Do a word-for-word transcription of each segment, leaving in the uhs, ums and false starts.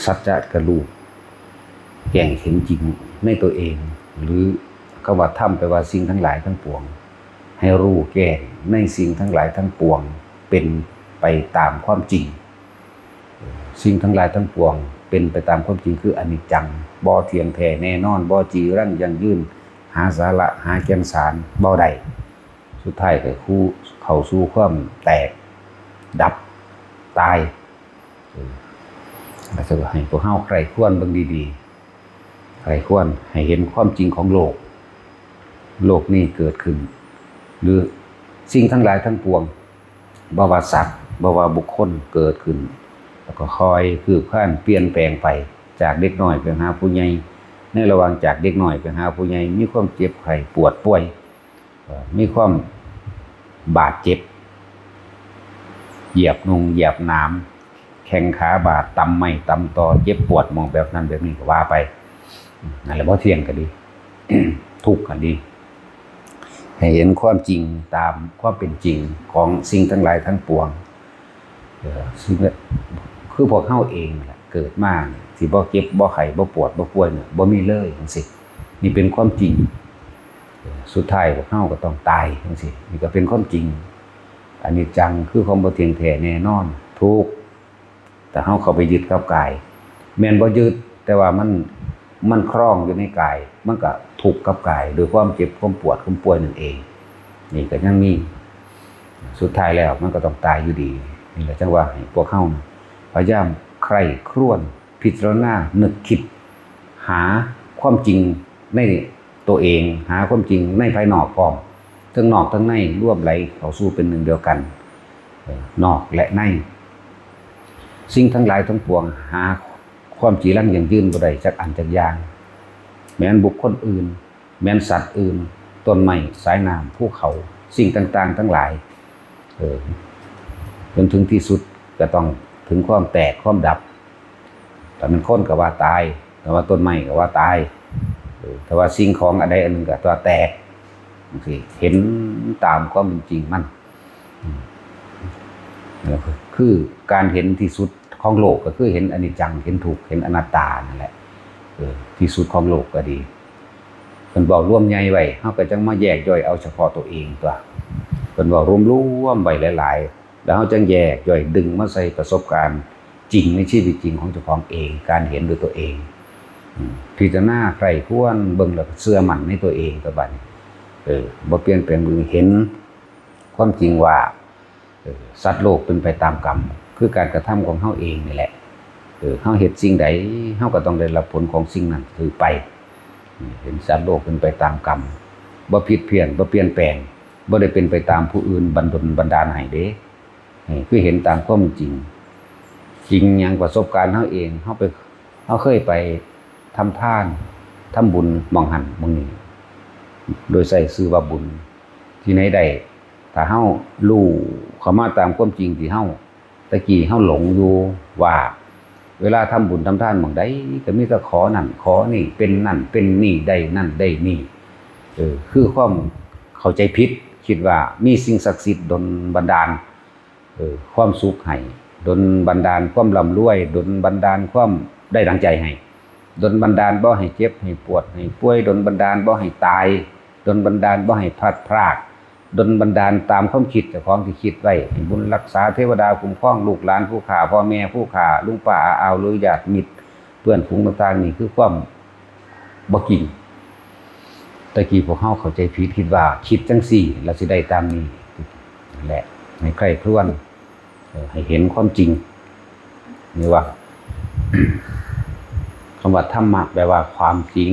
สัจจะก็รู้แจ้งเห็นจริงในตัวเอง หรือคำว่าธรรมแปลว่าสิ่งทั้งหลายทั้งปวง ให้รู้แจ้งในสิ่งทั้งหลายทั้งปวง เป็นไปตามความจริง สิ่งทั้งหลายทั้งปวงเป็นไปตามความจริง คืออนิจจัง บ่เที่ยงแท้แน่นอน บ่จีรังยั่งยืน หาสาระหาแก่นสารบ่ได้ สุดท้ายก็คือเข้าสู่ความแตก ดับ ตาย เออ อาจจะให้พวกเฮาใคร่ครวญเบิ่งดีๆ ใคร่ครวญให้เห็นความจริงของโลก โลกนี้เกิดขึ้น หรือสิ่งทั้งหลายทั้งปวง บ่ว่าสัตว์ บ่ว่าบุคคลเกิดขึ้น แล้วก็ค่อยคืบคลานเปลี่ยนแปลงไป จากเด็กน้อยไปหาผู้ใหญ่ ในระหว่างจากเด็กน้อยไปหาผู้ใหญ่ มีความเจ็บไข้ปวดป่วย เอ่อ มีความบาดเจ็บ เหยียบหนุ่งเหยียบหนาม แข้งขาบาด ตำไม้ตำตอ เจ็บปวดหม่องแบบนั้นแบบนี้ก็ว่าไป นั่นแหละ บ่เที่ยงก็ดี ทุกข์ก็ดี ให้เห็นความจริงตามความเป็นจริงของสิ่งทั้งหลายทั้งปวง เอ่อ ซึ่งคือพวกเฮาเองนั่นแหละ เกิดมาเนี่ย สิบ่เจ็บ บ่ไข้ บ่ปวด บ่ป่วยเนี่ย บ่มีเลยจังซี้ นี่เป็นความจริง เอ่อ สุดท้ายพวกเฮาก็ต้องตายจังซี้ นี่ก็เป็นความจริง อนิจจัง คือความบ่เที่ยงแท้แน่นอน ทุกข์ แต่เฮาเข้าไปยึดกับกาย แม่นบ่ยึด แต่ว่ามัน มันครองอยู่ในกาย มันก็ทุกข์กับกาย ด้วยความเจ็บ ความปวด ความป่วยนั่นเอง นี่ก็ยังมี สุดท้ายแล้วมันก็ต้องตายอยู่ดี นี่แหละจังว่าให้พวกเฮานะ พยายามใคร่ครวญ พิจารณา นึกคิด หาความจริงในตัวเอง หาความจริงในภายนอกพร้อม ทั้งนอกทั้งในรวมไหลเข้าสู่เป็นหนึ่งเดียวกัน เอ่อ นอกและใน สิ่งทั้งหลายทั้งปวงหาความจีรังยั่งยืนบ่ได้จักอันจักอย่าง แม้นบุคคลอื่น แม้นสัตว์อื่น ต้นไม้ สายน้ำ ภูเขา สิ่งต่างๆทั้งหลาย เออ จนถึงที่สุดก็ต้องถึงความแตก ความดับ ถ้าเป็นคนก็ว่าตาย ถ้าว่าต้นไม้ก็ว่าตาย เออ ถ้าว่าสิ่งของอันใดอันหนึ่งก็ว่าแตก จังซี้ เห็นตามความเป็นจริงมัน อืม แล้วก็คือการเห็นที่สุดของโลกก็คือเห็นอนิจจัง เห็นทุกข์ เห็นอนัตตานั่นแหละ เออ ที่สุดของโลกก็ดี เพิ่นเว้ารวมใหญ่ไว้ เฮาก็จั่งมาแยกย่อยเอาเฉพาะตัวเองตั๊ว เพิ่นเว้ารวมๆไว้หลายๆ แล้วเฮาจั่งแยกย่อยดึงมาใส่ประสบการณ์จริงในชีวิตจริงของเจ้าของเอง การเห็นด้วยตัวเอง อืม พิจารณาใคร่ครวญเบิ่งแล้วก็เชื่อมั่นในตัวเองตั๊วบัดนี้ เออ บ่เปลี่ยนแปลง เบิ่งเห็นความจริงว่า เออ สัตว์โลกเป็นไปตามกรรม คือการกระทำของเฮาเองนี่แหละ เออ เฮาเฮ็ดสิ่งใด เฮาก็ต้องได้รับผลของสิ่งนั้นสืบไป อืม เห็นสัตว์โลกเป็นไปตามกรรม บ่ผิดเพี้ยน บ่เปลี่ยนแปลง บ่ได้เป็นไปตามผู้อื่นบันดลบันดาลให้เด้ เออ คือเห็นตามความจริง จริงหยัง ประสบการณ์เฮาเอง เฮาไป เฮาเคยไปทำทาน ทำบุญหม่องหั่นหม่องนี้ โดยใช้ชื่อว่าบุญ ที่ไหนได้ ถ้าเฮารู้เข้ามาตามความจริงที่เฮา ตะกี้เฮาหลงอยู่ว่า เวลาทำบุญทำทานหม่องใดก็มีแต่ขอนั่นขอนี่ เป็นนั่นเป็นนี่ ได้นั่นได้นี่ เออ คือความเข้าใจผิด คิดว่ามีสิ่งศักดิ์สิทธิ์ดลบันดาล เออ ความสุขให้ ดลบันดาลความร่ำรวย ดลบันดาลความได้ดังใจให้ ดลบันดาลบ่ให้เจ็บให้ปวดให้ป่วย ดลบันดาลบ่ให้ตาย ดลบันดาลบ่ให้พลัดพราก ดลบันดาลตามความคิดเจ้าของที่คิดไว้ ให้บุญรักษา เทวดาคุ้มครอง ลูกหลานผู้ข้า พ่อแม่ผู้ข้า ลุงป้าอาอาว หรือญาติมิตร เพื่อนฝูงต่างๆ นี่คือความบ่จริง ตะกี้พวกเฮาเข้าใจผิด คิดว่าคิดจั่งซี้แล้วสิได้ตามนี้ นั่นแหละ ให้ใคร่ครวญ เอ่อ ให้เห็นความจริง นี่ว่า คำว่าธรรมะแปลว่าความจริง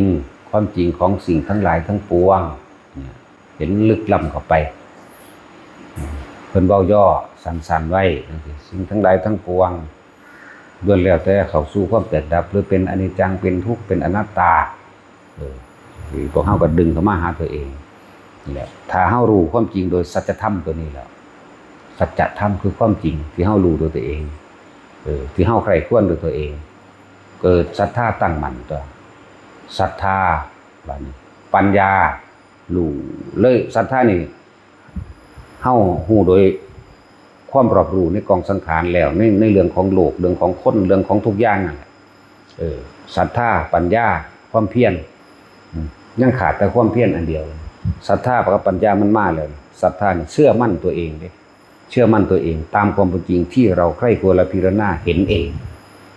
ความจริงของสิ่งทั้งหลายทั้งปวง เนี่ย เห็นลึกล้ำเข้าไป เพิ่นเว้าย่อสั้นๆไว้จั่งซี้ สิ่งทั้งหลายทั้งปวงล้วนแล้วแต่เข้าสู่ความแตกดับ หรือเป็นอนิจจัง เป็นทุกข์ เป็นอนัตตา เออ พวกเฮาก็ดึงเข้ามาหาตัวเองนี่แหละ ถ้าเฮารู้ความจริงโดยสัจธรรมตัวนี้แล้ว สัจธรรมคือความจริงที่เฮารู้ด้วยตัวเอง เออ ที่เฮาใคร่ครวญด้วยตัวเอง เกิดศรัทธาตั้งมั่นตั๊ว ศรัทธา บัดนี้ ปัญญา รู้เลย ศรัทธานี่ เฮาฮู้โดยความรอบรู้ในกองสังขารแล้ว ใน ในเรื่องของโลก เรื่องของคน เรื่องของทุกอย่างนั่นแหละ เออ ศรัทธา ปัญญา ความเพียร อืม ยังขาดแต่ความเพียรอันเดียว ศรัทธากับปัญญามันมาแล้ว ศรัทธานี่เชื่อมั่นตัวเองเด้ เชื่อมั่นตัวเองตามความเป็นจริงที่เราใคร่ครวญและพิจารณาเห็นเอง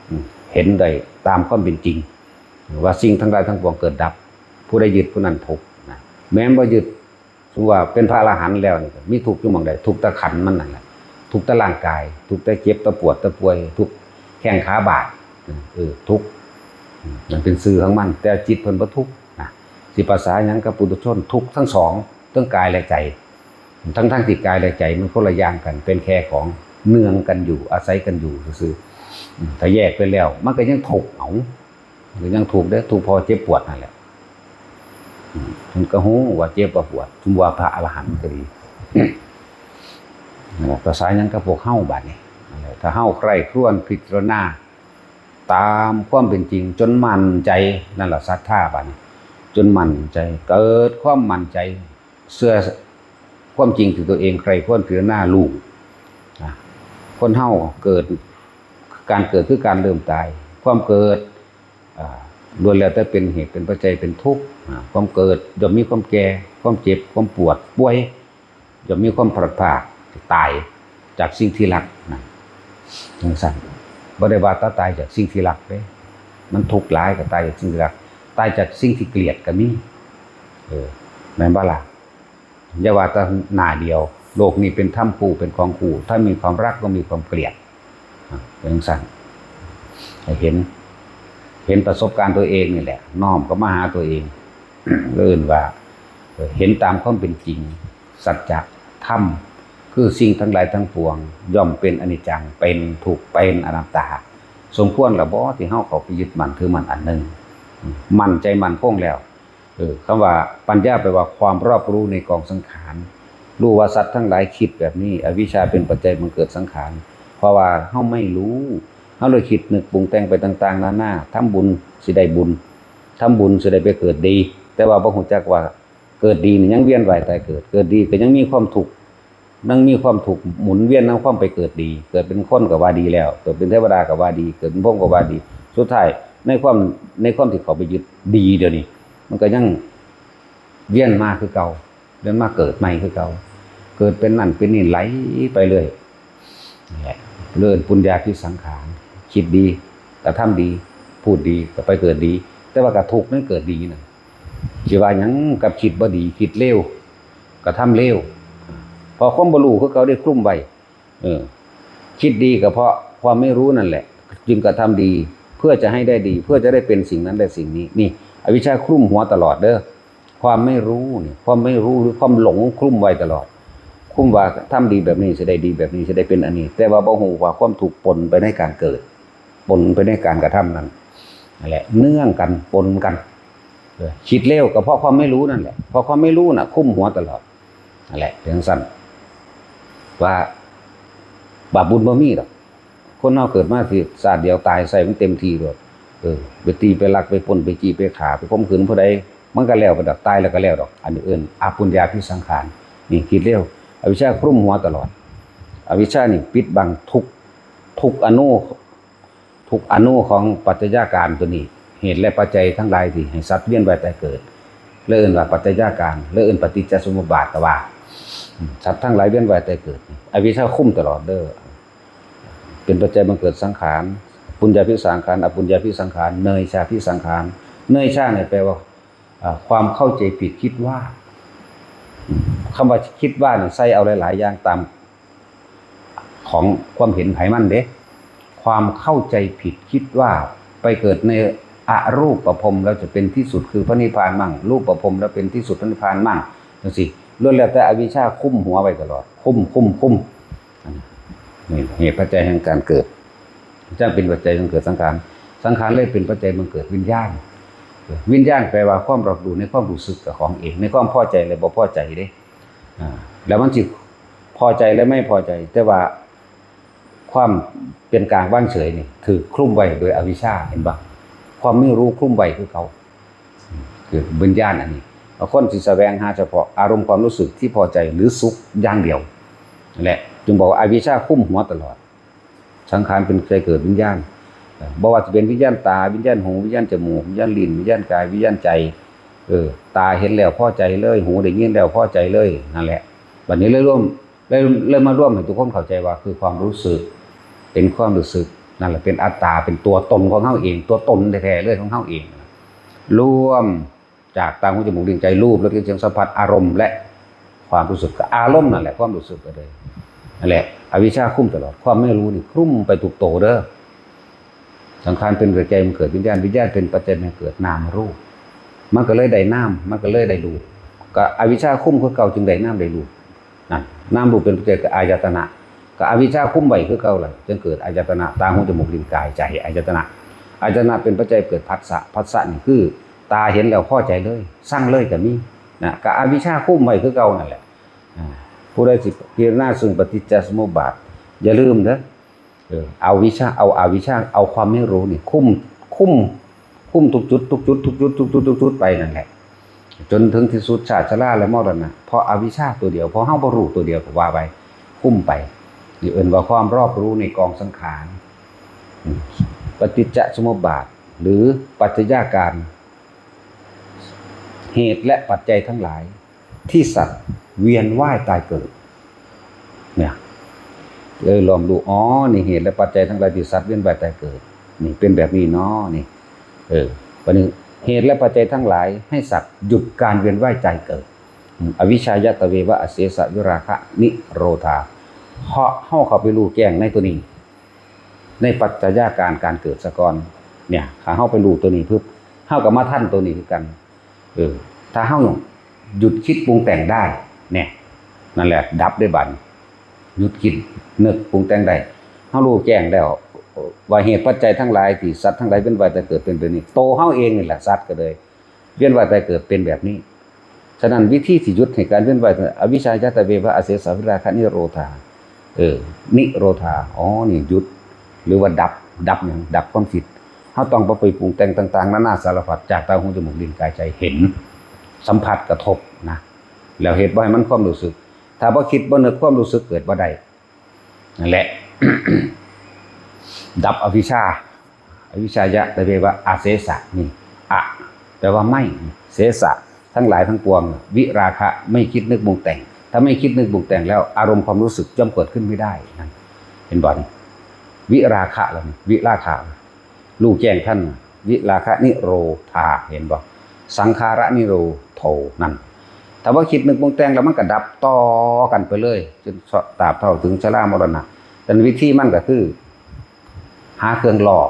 อืม เห็นได้ตามความเป็นจริง ว่าสิ่งทั้งหลายทั้งปวงเกิดดับ ผู้ใดยึดผู้นั้นทุกข์นะ แม้นบ่ยึด สมมุติว่าเป็นพระอรหันต์แล้วนี่ก็มีทุกข์อยู่หม่องใด ทุกข์แต่ขันธ์มันนั่นแหละ ทุกข์แต่ร่างกาย ทุกข์แต่เจ็บแต่ปวดแต่ป่วย ทุกข์แข้งขาบาด เออ ทุกข์ มันเป็นชื่อของมัน แต่จิตเพิ่นบ่ทุกข์นะ สิภาษาหยังกับปุถุชน ทุกข์ทั้งสอง ทั้งกายและใจ ทั้งๆที่กายและใจมันคนละอย่างกัน เป็นแค่ของเนื่องกันอยู่ อาศัยกันอยู่ซื่อๆ อืม ถ้าแยกไปแล้ว มันก็ยังทุกข์ เอา มันก็ยังทุกข์เด้อ ทุกข์เพราะเจ็บปวดนั่นแหละ อืม มันก็ฮู้ว่าเจ็บว่าปวด สมมุติว่าพระอรหันต์ก็ดี นั่นแหละ ภาษาหยังกับพวกเฮาบาดนี้ นั่นแหละ ถ้าเฮาใคร่ครวญพิจารณาตามความเป็นจริงจนมั่นใจ นั่นแหละศรัทธาบาดนี้ จนมั่นใจ เกิดความมั่นใจ เชื่อความจริงที่ตัวเองใคร่ครวญพิจารณารู้นะ คนเฮาเกิด การเกิดคือการเริ่มตาย ความเกิด อ่า ล้วนแล้วแต่เป็นเหตุเป็นปัจจัยเป็นทุกข์ อ่า ความเกิดย่อมมีความแก่ ความเจ็บ ความปวด ป่วย ย่อมมีความพลัดพราก ตายจากสิ่งที่รักนะ จังซั่น บ่ได้ว่าแต่ตายจากสิ่งที่รักเด้ มันทุกข์หลายก็ตายจากสิ่งที่รัก ตายจากสิ่งที่เกลียดก็มี เออ แม่นบ่ล่ะ อย่าว่าแต่หน้าเดียว โลกนี้เป็นธรรมคู่ เป็นของคู่ ถ้ามีความรักก็มีความเกลียด อ่ะ เป็นจังซั่น ให้เห็น เห็นประสบการณ์ตัวเองนี่แหละ น้อมเข้ามาหาตัวเอง เอิ้นว่า เห็นตามความเป็นจริง สัจธรรม คือสิ่งทั้งหลายทั้งปวง ย่อมเป็นอนิจจัง เป็นทุกข์ เป็นอนัตตา สมควรแล้วบ่ที่เฮาเข้าไปยึดมั่นถือมั่นอันหนึ่ง มั่นใจมั่นคงแล้ว เออ คำว่าปัญญาแปลว่าความรอบรู้ในกองสังขาร รู้ว่าสัตว์ทั้งหลายคิดแบบนี้ อวิชชาเป็นปัจจัยบังเกิดสังขาร เพราะว่าเฮาไม่รู้ เฮาเลยคิดนึกปรุงแต่งไปต่างๆ นานา ทำบุญสิได้บุญ ทำบุญสิได้ไปเกิดดี แต่ว่าบ่ฮู้จักว่าเกิดดีนี่ยังเวียนว่ายตายเกิด เกิดดีก็ยังมีความทุกข์ ยังมีความทุกข์หมุนเวียนนำความไปเกิดดี เกิดเป็นคนก็ว่าดีแล้ว เกิดเป็นเทวดาก็ว่าดี เกิดเป็นพรหมก็ว่าดี สุดท้ายในความ ในความที่เขาไปยึดดีเดี๋ยวนี้ มันก็ยังเวียนมาคือเก่า เวียนมาเกิดใหม่คือเก่า เกิดเป็นนั่นเป็นนี่ไหลไปเรื่อย นั่นแหละ เรื่องปุญญาภิสังขาร คิดดี กระทำดี พูดดี ก็ไปเกิดดี แต่ว่ากระทุกข์นั่นเกิดดีนะ สิว่าหยังกับคิดบ่ดี คิดเลว กระทำเลว เพราะความบ่รู้คือเขาได้คลุมไว้ เออ คิดดีก็เพราะความไม่รู้นั่นแหละ จึงกระทำดี เพื่อจะให้ได้ดี เพื่อจะได้เป็นสิ่งนั้นได้สิ่งนี้ นี่ อวิชชาคลุมหัวตลอดเด้อ ความไม่รู้นี่ ความไม่รู้หรือความหลงคลุมไว้ตลอด คลุมว่าทำดีแบบนี้สิได้ดีแบบนี้สิได้เป็นอันนี้ แต่ว่าบ่ฮู้ว่าความทุกข์ปนไปในการเกิด ปนไปในการกระทำนั้น นั่นแหละ เนื่องกัน ปนกัน เออ คิดเลวก็เพราะความไม่รู้นั่นแหละ เพราะความไม่รู้น่ะคลุมหัวตลอด นั่นแหละ เป็นจังซั่น ว่าบาปบุญบ่มีดอก คนเฮาเกิดมาสิชาติเดียวตาย ใส่มันเต็มที่โลด เออ ไปตีไปลักไปปล้นไปจี้ไปฆ่าไปข่มขืนผู้ใด มันก็แล้วไปดอก ตายแล้วก็แล้วดอก อันนี้เอิ้นอปุญญาภิสังขาร นี่คิดเลว อวิชชาคลุมหัวตลอด อวิชชานี่ปิดบังทุก ทุกอนุ ทุกอนุของปัจจัยาการตัวนี้ เหตุและปัจจัยทั้งหลายที่ให้สัตว์เวียนว่ายตายเกิด เลยเอิ้นว่าปัจจัยาการ เลยเอิ้นปฏิจจสมุปบาทก็ว่า อืม สัตว์ทั้งหลายเวียนว่ายตายเกิด อวิชชาคลุมตลอดเด้อ เป็นปัจจัยบังเกิดสังขาร ปุญญาภิสังขาร อปุญญาภิสังขาร เนยชาภิสังขาร เนยชาเนี่ยแปลว่า อ่า ความเข้าใจผิดคิดว่า คำว่าคิดว่าเนี่ยใส่เอาหลายๆอย่างตาม ของความเห็นไผมันเด้ ความเข้าใจผิดคิดว่าไปเกิดในอรูปภพแล้วจะเป็นที่สุดคือพระนิพพานมั่ง รูปภพแล้วเป็นที่สุดพระนิพพานมั่ง จังซี่ ล้วนแล้วแต่อวิชชาคลุมหัวไว้ตลอด คลุม คลุม คลุม อันนี้ นี่เหตุปัจจัยแห่งการเกิด จั่งเป็นปัจจัยแห่งเกิดสังขาร สังขารเลยเป็นปัจจัยบังเกิดวิญญาณ วิญญาณแปลว่าความรับรู้ในความรู้สึกกับของเอง ในความพอใจและบ่พอใจเด้ อ่า แล้วมันสิพอใจและไม่พอใจ แต่ว่าความเป็นกลางว่างเฉยนี่ถูกคลุมไว้โดยอวิชชา เห็นบ่ ความไม่รู้คลุมไว้คือเก่า คือวิญญาณอันนี้ บางคนสิแสวงหาเฉพาะอารมณ์ความรู้สึกที่พอใจหรือสุขอย่างเดียว นั่นแหละ จึงบอกว่าอวิชชาคลุมหัวตลอด สังขารเป็นใจเกิดวิญญาณ บ่ว่าสิเป็นวิญญาณตา วิญญาณหู วิญญาณจมูก วิญญาณลิ้น วิญญาณกาย วิญญาณใจ เออ ตาเห็นแล้วพอใจเลย หูได้ยินแล้วพอใจเลย นั่นแหละ บัดนี้เลยรวม เลย เลยมารวมให้ทุกคนเข้าใจว่าคือความรู้สึก เป็นความรู้สึก นั่นแหละเป็นอัตตา เป็นตัวตนของเฮาเอง ตัวตนแท้ๆเลยของเฮาเอง รวมจากตา หู จมูก ลิ้น ใจ รูป รส กลิ่น เสียง สัมผัส อารมณ์ และความรู้สึก ก็อารมณ์นั่นแหละ ความรู้สึกก็เลย นั่นแหละ อวิชชาคลุมตลอด ความไม่รู้นี่คลุมไปทุกโตเด้อ สังขารเป็นปัจจัยมันเกิดวิญญาณ วิญญาณเป็นปัจจัยมันเกิดนามรูป มันก็เลยได้นาม มันก็เลยได้รูป ก็อวิชชาคลุมคือเก่าจึงได้นามได้รูป นั่น นามรูปเป็นปัจจัยเกิดอายตนะ ก็อวิชชาคลุมไว้คือเก่าล่ะ จึงเกิดอายตนะ ตา หู จมูก ลิ้น กาย ใจ อายตนะ อายตนะเป็นปัจจัยเกิดผัสสะ ผัสสะนี่คือ ตาเห็นแล้วพอใจเลย ซังเลยก็มี นะ ก็อวิชชาคลุมไว้คือเก่านั่นแหละ อ่า ผู้ใดสิพิจารณาซึ่งปฏิจจสมุปบาท อย่าลืมเด้อ เออ เอาวิชชา เอาอวิชชา เอาความไม่รู้นี่คลุม คลุม คลุมทุกจุด ทุกจุด ทุกจุด ทุกจุด ทุกจุดไปนั่นแหละ จนถึงที่สุดชาติชราและมรณะ เพราะอวิชชาตัวเดียว เพราะเฮาบ่รู้ตัวเดียวก็ว่าไป คลุมไป นี่เอิ้นว่าความรอบรู้ในกองสังขาร อืม ปฏิจจสมุปบาท หรือปัจจัยาการ เหตุและปัจจัยทั้งหลาย ที่สัตว์เวียนว่ายตายเกิด เนี่ย เลยรวมรู้ อ๋อ นี่เหตุและปัจจัยทั้งหลายที่สัตว์เวียนว่ายตายเกิด นี่เป็นแบบนี้เนาะ นี่ เออ บัดนี้ เหตุและปัจจัยทั้งหลายให้สัตว์หยุดการเวียนว่ายตายเกิด อืม อวิชชายะตเววะอเสสะวิราคะนิโรธา เพราะเฮาเข้าไปรู้แจ้งในตัวนี้ ในปัจจัยาการการเกิดซะก่อน เนี่ย ถ้าเฮาไปรู้ตัวนี้ปุ๊บ เฮาก็มาทันตัวนี้คือกัน เออ ถ้าเฮาหยุดคิดปรุงแต่งได้ เนี่ย นั่นแหละ ดับได้บัด หยุดคิดนึกปรุงแต่งได้ เฮารู้แจ้งแล้ว ว่าเหตุปัจจัยทั้งหลายที่สัตว์ทั้งหลายเวียนว่ายตายเกิดเป็นแบบนี้ โตเฮาเองนี่แหละสัตว์ก็เลย เวียนว่ายตายเกิดเป็นแบบนี้ ฉะนั้นวิธีที่หยุดให้การเวียนว่ายตาย อวิชชายะตเววะอเสสะวิราคะนิโรธา เออ นิโรธา อ๋อ นี่หยุด หรือว่าดับ ดับหยัง ดับความคิด เฮาต้องบ่ไปปรุงแต่งต่างๆ นานาสารพัด จากตา หู จมูก ลิ้น กาย ใจ เห็น สัมผัส กระทบนะ แล้วเฮ็ดบ่ให้มันความรู้สึก ถ้าบ่คิดบ่นึก ความรู้สึกเกิดบ่ได้ นั่นแหละ ดับอวิชชา อวิชชายะตเววะอเสสะ นี่ อะ แปลว่าไม่ เสสะ ทั้งหลายทั้งปวง วิราคะ ไม่คิดนึกปรุงแต่ง ถ้าไม่คิดนึกปรุงแต่งแล้ว อารมณ์ความรู้สึกย่อมเกิดขึ้นไม่ได้ นั่น เห็นบ่นี่ วิราคะแล้วนี่ วิราคะ รู้แจ้งทัน วิราคะนิโรธา เห็นบ่ สังขารนิโรโธ นั่น ถ้าว่าคิดนึกปรุงแต่งแล้วมันก็ดับต่อกันไปเลย จนตราบเท่าถึงชรามรณะ แต่วิธีมันก็คือ หาเครื่องล่อ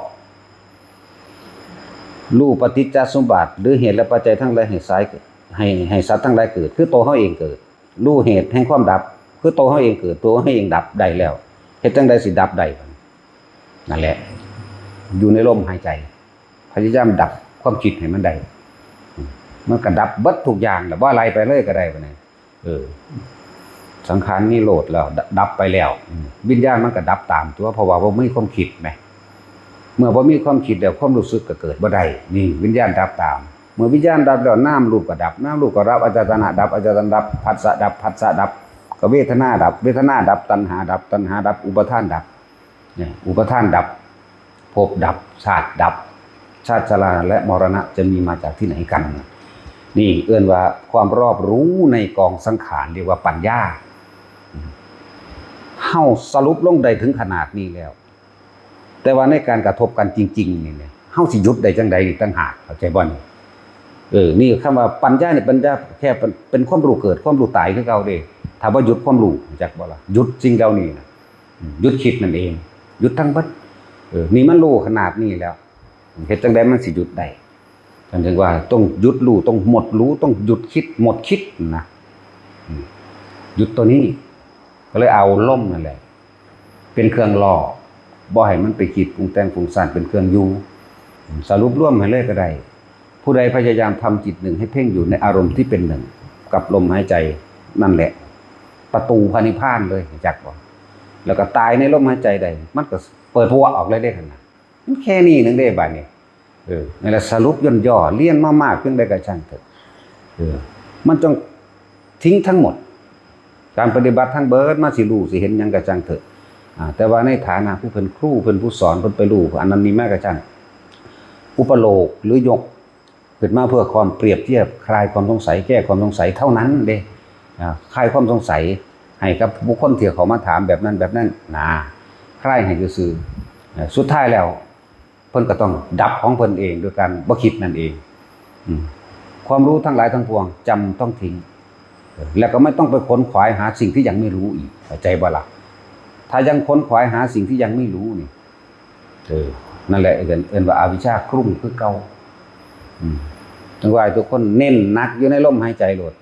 รู้ปฏิจจสมบัติ หรือเหตุและปัจจัยทั้งหลายให้สาย ให้ ให้สัตว์ทั้งหลายเกิด คือตัวเฮาเองเกิด รู้เหตุแห่งความดับ คือตัวเฮาเองเกิด ตัวเฮาเองดับได้แล้ว เฮ็ดจั่งใดสิดับได้ นั่นแหละ อยู่ในลมหายใจ พยายามดับความคิดให้มันได้ มันก็ดับเบิดทุกอย่างแหละ ว่าไล่ไปเลยก็ได้บัดนี้ เออ สังขารนิโรธแล้ว ด- ดับไปแล้ว อืม วิญญาณมันก็ดับตามตัว เพราะว่าบ่มีความคิดแหม เมื่อบ่มีความคิดแล้ว ความรู้สึกก็เกิดบ่ได้ นี่วิญญาณดับตาม เมื่อวิญญาณดับแล้ว นามรูปก็ดับ นามรูปก็ดับ อายตนะดับ อายตนะดับ ผัสสะดับ ผัสสะดับ ก็เวทนาดับ เวทนาดับ ตัณหาดับ ตัณหาดับ อุปาทานดับ เนี่ย อุปาทานดับ ภพดับ ชาติดับ ชาติชราและมรณะจะมีมาจากที่ไหนกัน นี่เอิ้นว่าความรอบรู้ในกองสังขาร เรียกว่าปัญญา เฮาสรุปลงได้ถึงขนาดนี้แล้ว แต่ว่าในการกระทบกันจริงๆ นี่เนี่ย เฮาสิหยุดได้จั่งใดนี่ต่างหาก เข้าใจบ่นี่ เออ นี่คำว่าปัญญานี่ ปัญญาแค่เป็น เป็นความรู้เกิด ความรู้ตายคือเก่าเด้ ถ้าบ่หยุดความรู้ รู้จักบ่ล่ะ หยุดสิ่งเหล่านี้นะ อืม หยุดคิดนั่นเอง หยุดทั้งเบิด เออ นี่มันรู้ขนาดนี้แล้ว เฮ็ดจั่งใดมันสิหยุดได้ ท่านถึงว่าต้องหยุดรู้ ต้องหมดรู้ ต้องหยุดคิด หมดคิดนะ อืม หยุดตัวนี้ ก็เลยเอาลมนั่นแหละ เป็นเครื่องล่อ บ่ให้มันไปคิดปรุงแต่งฟุ้งซ่าน เป็นเครื่องอยู่ อืม สรุปรวมให้เลยก็ได้ ผู้ใดพยายามทำจิตหนึ่งให้เพ่งอยู่ในอารมณ์ที่เป็นหนึ่งกับลมหายใจ นั่นแหละ ประตูพระนิพพานเลย รู้จักบ่ แล้วก็ตายในลมหายใจใด มันก็เปิดหัวออกเลยเด้ หั่นน่ะ มันแค่นี้หนึ่งเด้ บัดนี้ เออ นั่นแหละ สรุปย่นย่อ เรียนมามากเพียงใดก็ช่างเถอะ เออ มันต้องทิ้งทั้งหมด การปฏิบัติทั้งเบิด มาสิรู้สิเห็นหยังก็ช่างเถอะ อ่า แต่ว่าในฐานะผู้เป็นครู เป็นผู้สอน เพิ่นไปรู้อันนั้นนี่มากระจั่ง อุปโลกน์หรือยกขึ้นมาเพื่อความเปรียบเทียบ คลายความสงสัย แก้ความสงสัยเท่านั้นเด้ อ่า คลายความสงสัยให้กับบุคคลที่เขามาถามแบบนั้นแบบนั้นนะ คลายให้ซื่อๆ อ่า สุดท้ายแล้ว เพิ่นก็ต้องดับของเพิ่นเองโดยการบ่คิดนั่นเอง อืม ความรู้ทั้งหลายทั้งปวงจำต้องทิ้ง แล้วก็ไม่ต้องไปขนขวายหาสิ่งที่ยังไม่รู้อีก เข้าใจบ่ล่ะ ถ้ายังขนขวายหาสิ่งที่ยังไม่รู้นี่ เออ นั่นแหละเอิ้น เอิ้นว่าอวิชชาคลุมคือเก่า อืม จั่งว่าทุกคนเน้นหนักอยู่ในลมหายใจโลด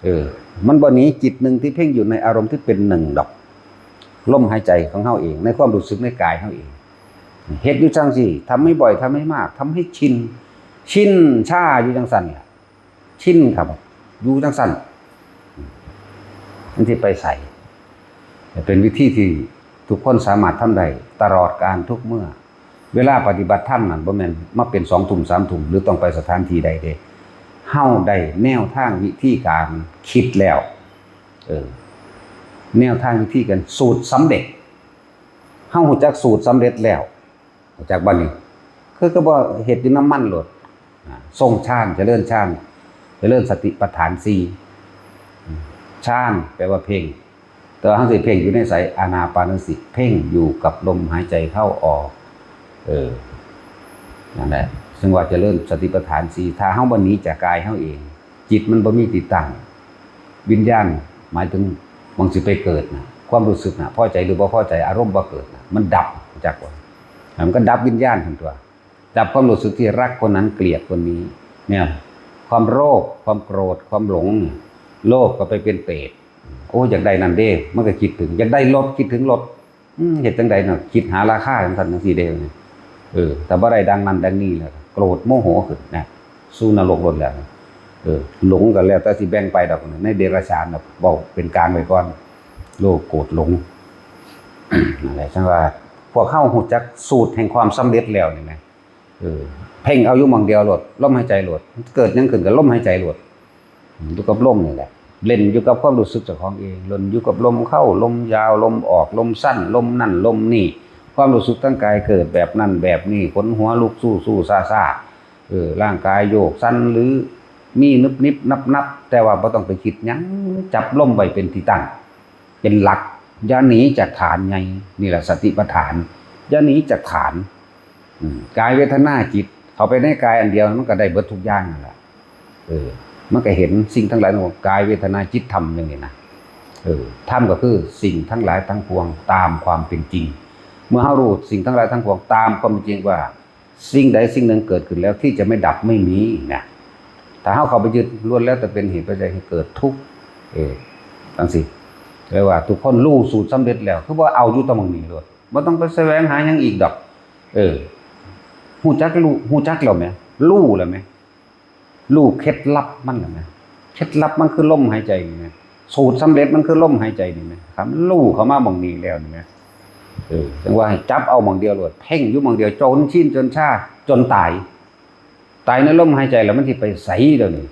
เออ มันบ่หนีจิตหนึ่งที่เพ่งอยู่ในอารมณ์ที่เป็นหนึ่งดอก ลมหายใจของเฮาเอง ในความรู้สึกในกายเฮาเอง เฮ็ดอยู่จั่งซี้ ทำให้บ่อย ทำให้มาก ทำให้ชิน ชินชาอยู่จั่งซั่นแหละ ชินครับ อยู่จั่งซั่น มันสิไปไส เป็นวิธีที่ทุกคนสามารถทำได้ตลอดกาลทุกเมื่อ เวลาปฏิบัติธรรมนั่นบ่แม่นมาเป็นสองทุ่มสามทุ่ม หรือต้องไปสถานที่ใดเด้ เฮาได้แนวทางวิธีการคิดแล้ว เออ แนวทางวิธีการ สูตรสำเร็จ เฮารู้จักสูตรสำเร็จแล้ว รู้จักบ่นี่ คือก็บ่เฮ็ดอยู่น้ำมันโลด อ่า ทรงฌาน เจริญฌาน เจริญสติปัฏฐานสี่ ฌานแปลว่าเพ่ง แต่ว่าเฮาสิเพ่งอยู่ในไส อานาปานสติ เพ่งอยู่กับลมหายใจเข้าออก เออ นั่นแหละ ซึ่งว่าเจริญสติปัฏฐานสี่ ถ้าเฮาบ่หนีจากกายเฮาเอง จิตมันบ่มีที่ตั้ง วิญญาณหมายถึงหม่องสิไปเกิดนะ ความรู้สึกนะ พอใจหรือบ่พอใจ อารมณ์บ่เกิดนะ มันดับ จักว่า มันก็ดับวิญญาณหั่นตั๊ว ดับความรู้สึกที่รักคนนั้นเกลียดคนนี้ เนี่ย ความโลภ ความโกรธ ความหลงเนี่ย โลภก็ไปเป็นเปรต โอ้ อยากได้นั่นเด้ มันก็คิดถึง อยากได้รถ คิดถึงรถ อืม เฮ็ดจั่งใดเนาะ คิดหาราคาจั่งซั่นจั่งซี้เด้ เออ ถ้าบ่ได้ดังนั้นดังนี้แล้ว โกรธโมโหขึ้นนะ สู่นรกโลดแล้ว เออ หลงก็แล้วแต่สิแบ่งไปดอก ในเดรัจฉานน่ะ เว้าเป็นกลางไว้ก่อน โลภ โกรธ หลง นั่นแหละ จั่งว่า พวกเฮารู้จักสูตรแห่งความสำเร็จแล้วนี่นะ เออ เพ่งเอาอยู่หม่องเดียวโลด ลมหายใจโลด เกิดหยังขึ้นก็ลมหายใจโลด อยู่กับลมนี่แหละ เล่นอยู่กับความรู้สึกเจ้าของเอง เล่นอยู่กับลมเข้า ลมยาว ลมออก ลมสั้น ลมนั่น ลมนี่ ความรู้สึกทางกายเกิดแบบนั่นแบบนี้ ขนหัวลุกสู้ๆซ่าๆ เออ ร่างกายโยกสั่นหรือมีนึบๆนับๆ แต่ว่าบ่ต้องไปคิดหยัง จับลมไว้เป็นที่ตั้ง เป็นหลัก อย่าหนีจากฐานไง นี่แหละสติปัฏฐาน อย่าหนีจากฐาน อืม กายเวทนาจิต เข้าไปในกายอันเดียว มันก็ได้เบิดทุกอย่างนั่นแหละ เออ มันก็เห็นสิ่งทั้งหลายทั้งปวง กายเวทนาจิตธรรมอย่างนี้นะ เออ ธรรมก็คือสิ่งทั้งหลายทั้งปวงตามความเป็นจริง เมื่อเฮารู้สิ่งทั้งหลายทั้งปวงตามความเป็นจริงว่า สิ่งใดสิ่งหนึ่งเกิดขึ้นแล้วที่จะไม่ดับไม่มีนะ ถ้าเฮาเข้าไปยึด ล้วนแล้วแต่เป็นเหตุปัจจัยให้เกิดทุกข์ เออ จั่งซี้ เรียกว่าทุกคนรู้สูตรสำเร็จแล้ว คือว่าเอาอยู่ตรงนี้โลด บ่ต้องไปแสวงหาหยังอีกดอก เออ ฮู้จักรู้ ฮู้จักแล้วแหม รู้แล้วแหม รู้เคล็ดลับมันแล้วแหม เคล็ดลับมันคือลมหายใจนี่แหม สูตรสำเร็จมันคือลมหายใจนี่แหม คันรู้เข้ามาหม่องนี้แล้วนี่แหม เออ จั่งว่าให้จับเอาหม่องเดียวโลด เพ่งอยู่หม่องเดียว จนชิน จนชา จนตาย ตายในลมหายใจแล้วมันสิไปไสเดี๋ยวนี้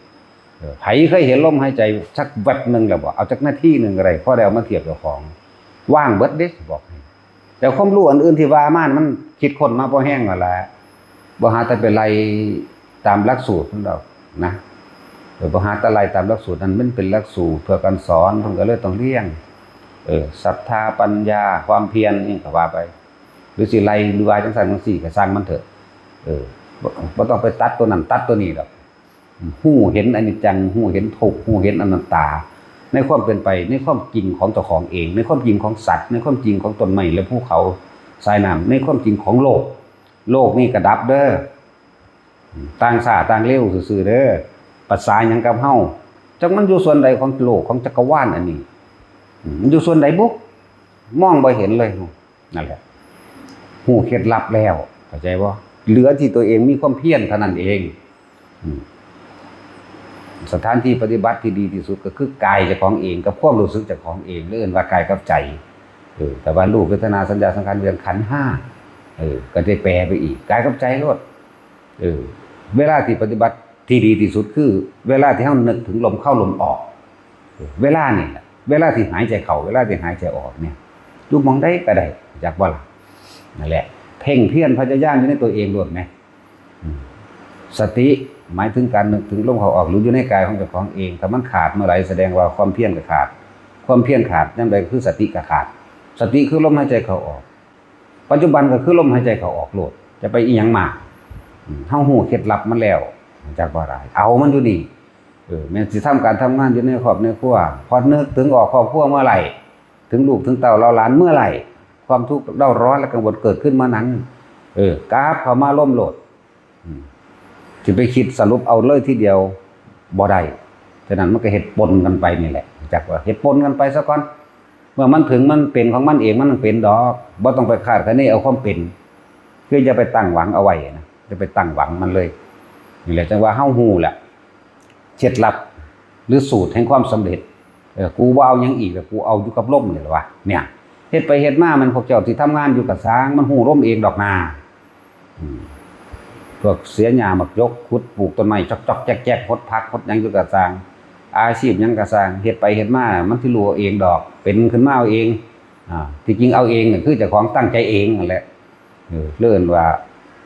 เออ ไผเคยเห็นลมหายใจสักแวบหนึ่งแล้วบ่ เอาจักนาทีหนึ่งก็ได้ พอได้เอามาเทียบเจ้าของ ว่างเบิดเด้ สิบอกให้ แต่ความรู้อันอื่นที่ว่ามานี่มันคิดค้นมาพอแฮงแล้วแหละ บ่หาแต่ไปไล่ตามหลักสูตรมันดอกนะ เออ บ่หาแต่ไล่ตามหลักสูตร นั่นมันเป็นหลักสูตรเพื่อการสอน เพิ่นก็เลยต้องเรียง เออ ศรัทธา ปัญญา ความเพียร อิหยังก็ว่าไป หรือสิไล่หรือว่าจั่งซั้นจั่งซี้ก็ซ่างมันเถาะ เออ บ่ บ่ต้องไปตัดตัวนั้นตัดตัวนี้ดอก ฮู้เห็นอนิจจัง ฮู้เห็นทุกข์ ฮู้เห็นอนัตตา ในความเป็นไป ในความจริงของเจ้าของเอง ในความจริงของสัตว์ ในความจริงของต้นไม้และภูเขา สายน้ำ ในความจริงของโลก โลกนี้ก็ดับเด้อ ต่างช้าต่างเร็วซื่อๆเด้อ ภาษาหยังกับเฮา จักมันอยู่ส่วนใดของโลก ของจักรวาลอันนี้ อืม มันอยู่ส่วนใดบุ มองบ่เห็นเลย นั่นแหละ ฮู้เคล็ดลับแล้ว เข้าใจบ่ เหลือที่ตัวเองมีความเพียรเท่านั้นเอง อืม สถานที่ปฏิบัติที่ดีที่สุดก็คือกายเจ้าของเอง กับความรู้สึกเจ้าของเอง เรียกว่ากายกับใจ เออ แต่ว่ารูป เวทนา สัญญา สังขาร วิญญาณ ขันธ์ห้า เออ ก็ได้แปลไปอีก กายกับใจโลด เออ เวลาที่ปฏิบัติที่ดีที่สุดคือ เวลาที่เฮานึกถึงลมเข้าลมออก เวลานี่แหละ เวลาที่หายใจเข้า เวลาที่หายใจออกเนี่ย อยู่หม่องใดก็ได้ จักบ่ล่ะ นั่นแหละ เพ่งเพียรพยายามอยู่ในตัวเองโลดแหม อืม สติหมายถึงการนึกถึงลมเข้าออก หรืออยู่ในกายของเจ้าของเอง ถ้ามันขาดเมื่อไหร่ แสดงว่าความเพียรก็ขาด ความเพียรขาดยามใด คือสติก็ขาด สติคือลมหายใจเข้าออก ปัจจุบันก็คือลมหายใจเข้าออกโลด จะไปอิหยังมาก อืม เฮาฮู้เคล็ดลับมันแล้ว จักบ่ได้ เอามันอยู่นี่ เออ แม่นสิทำการทำงานอยู่ในครอบในครัว พอนึกถึงออกครอบครัวเมื่อไหร่ ถึงลูกถึงเต้าเหล่าหลานเมื่อไหร่ ความทุกข์เร่าร้อนและกังวลเกิดขึ้นเมื่อนั้น เออ กราบเข้ามาลมโลด อืม สิไปคิดสรุปเอาเลยทีเดียว บ่ได้ ฉะนั้นมันก็เฮ็ดปนกันไปนี่แหละ จักว่าเฮ็ดปนกันไปซะก่อน เมื่อมันถึงมันเป็นของมันเอง มันเป็นดอก บ่ต้องไปคาดคะเนเอาความเป็น คืออย่าไปตั้งหวังเอาไว้นะ อย่าไปตั้งหวังมันเลย นี่แหละจังว่าเฮาฮู้แหละ เคล็ดลับ หรือสูตรแห่งความสำเร็จ เออ กูบ่เอาหยังอีกแล้ว กูเอาอยู่กับลมนี่แหละวะ เนี่ย เฮ็ดไปเฮ็ดมา มันพวกเจ้าที่ทำงานอยู่กะซ่าง มันฮู้ลมเองดอกนา อืม พวกเสียหญ้าหมากยก ขุดปลูกต้นไม้ จอกๆ แจกๆ หดผัก หดหยังอยู่กะซ่าง อาชีพหยังกะซ่าง เฮ็ดไปเฮ็ดมา มันสิรู้เองดอก เป็นขึ้นมาเอาเอง อ่า ที่จริงเอาเองน่ะคือเจ้าของตั้งใจเองนั่นแหละ เออ เรียกว่า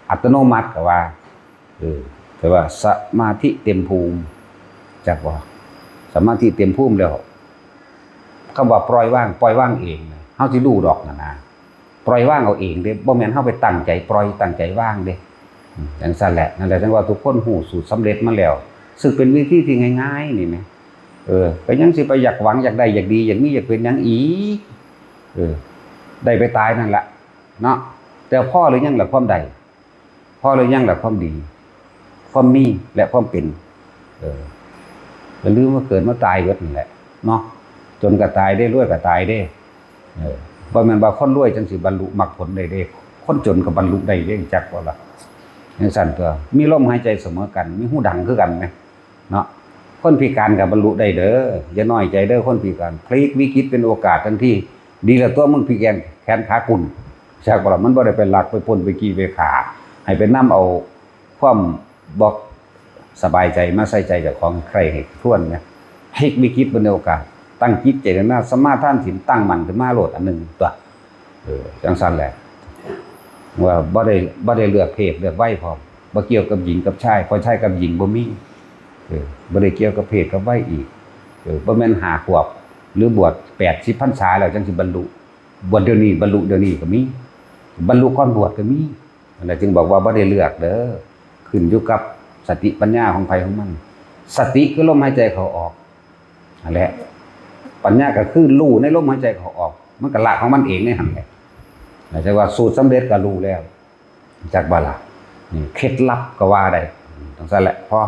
อัตโนมัติก็ว่า เออ แต่ว่าสมาธิเต็มภูมิ จักว่า สมาธิเต็มภูมิแล้ว คำว่าปล่อยวาง ปล่อยวางเองนะ เฮาสิรู้ดอกนะนะ ปล่อยวางเอาเองเด้ บ่แม่นเฮาไปตั้งใจปล่อย ตั้งใจวางเด้ อืม จังซั่นแหละ นั่นแหละจังว่าทุกคนฮู้สูตรสำเร็จมาแล้ว ซึ่งเป็นวิธีที่ง่ายๆ นี่แหม เออ ก็ยังสิไปอยากหวัง อยากได้ อยากดี อยากมี อยากเป็นหยังอีก เออ ได้ไปตายนั่นแหละ เนาะ แต่พอหรือยังล่ะความได้ พอหรือยังล่ะความดี ความมีและความเป็น เออ อย่าลืมว่าเกิดมาตายเบิดนั่นแหละ เนาะ จนก็ตายเด้ รวยก็ตายเด้ เออ บ่แม่นว่าคนรวยจังสิบรรลุมรรคผลได้เด้ คนจนก็บรรลุได้เด้ จักบ่ล่ะ จังซั่นตัว มีลมหายใจเสมอกัน มีฮูดังคือกันแหม เนาะ คนพิการก็บรรลุได้เด้อ อย่าน้อยใจเด้อคนพิการ พลิกวิกฤตเป็นโอกาสทันที ดีแล้วตัวมึงพิการแขนขากุน จักบ่ล่ะ มันบ่ได้ไปลักไปปล้นไปจี้ไปฆ่า ให้ไปนำเอาความบ่สบายใจมาใส่ใจเจ้าของ ใคร่ให้ครวญนะ พลิกวิกฤตเป็นโอกาส ตั้งจิตเจตนาสมาทานศีลตั้งมั่นขึ้นมาโลดอันหนึ่งตัว เออ จังซั่นแหละ ว่าบ่ได้ บ่ได้เลือกเพศเลือกวัยพร้อม บ่เกี่ยวกับหญิงกับชาย เพราะชายกับหญิงบ่มี เออ บ่ได้เกี่ยวกับเพศกับวัยอีก เออ บ่แม่นห้าขวบ หรือบวชแปดสิบพรรษาแล้วจังสิบรรลุ บวชเดี๋ยวนี้ บรรลุเดี๋ยวนี้ก็มี บรรลุก่อนบวชก็มี นั่นแหละจึงบอกว่าบ่ได้เลือกเด้อ ขึ้นอยู่กับสติปัญญาของไผของมัน สติคือลมหายใจเข้าออก นั่นแหละ ปัญญาก็คือรู้ในลมหายใจเข้าออก มันก็ละของมันเองในหั่นแหละ หมายถึงว่าสูตรสำเร็จก็รู้แล้ว จักบ่ล่ะ นี่เคล็ดลับก็ว่าได้ จังซั่นแหละ พอ